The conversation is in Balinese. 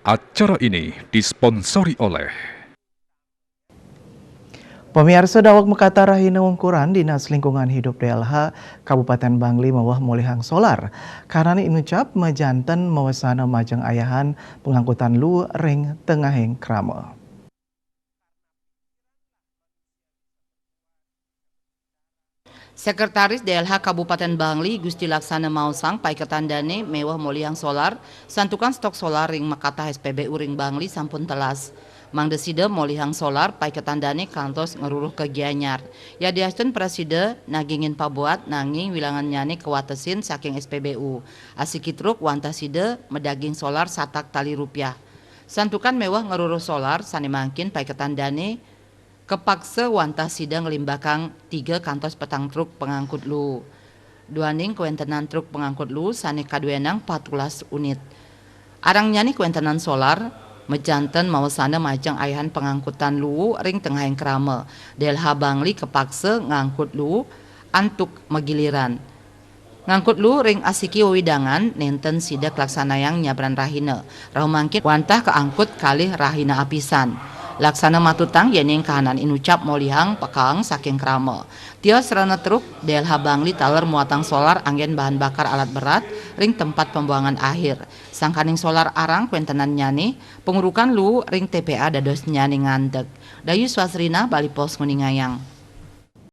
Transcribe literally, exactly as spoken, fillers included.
Acara ini disponsori oleh Pamiarsa, daweg makata rahina ungkuran, Dinas Lingkungan Hidup D L H Kabupaten Bangli maweh molihang solar. Kahanan inucap majanten mawasana majeng ayahan pangangkutan luu ring tengahing krama. Sekretaris D L H Kabupaten Bangli, Gusti Laksana, maosang paiketan dane meweh molihang solar, santukan stok solar ring makatah S P B U ring Bangli sampun telas. Mangda sida molihang solar, paiketan dane kantos ngruruh ka Gianyar. Yadiastun prasida nagingin pabuat, nanging wilangannyane kawatesin saking S P B U. Asiki truk wantah sida madaging solar satak tali rupiah. Santukan meweh ngruruh solar, sane mangkin paiketan dane kapaksa wantah sida nglimbakang tiga kantos petang truk pangangkut luu. Duaning kawentenan truk pangangkut luu sane kaduenang patulas unit. Arangnyane kawentenan solar, majanten mawasana majeng ayahan pangangkutan luu ring tengahing krama. D L H Bangli kapaksa ngangkut luu antuk magiliran. Ngangkut luu ring asiki wewidangan nenten sida kalaksanayang nyabran rahina. Rauh mangkin wantah kaangkut kalih rahina apisan. Laksana matutang yening kahanan inucap molihang pakaeng saking krama. Tios srana truk, D L H Bangli taler muatang solar anggen bahan bakar alat berat ring tempat pembuangan akhir. Sangkaning solar arang kawentenannyane, pangurukan luu ring T P A dadosnyane ngandeg. Dayu Swasrina, Bali Post, nguningayang.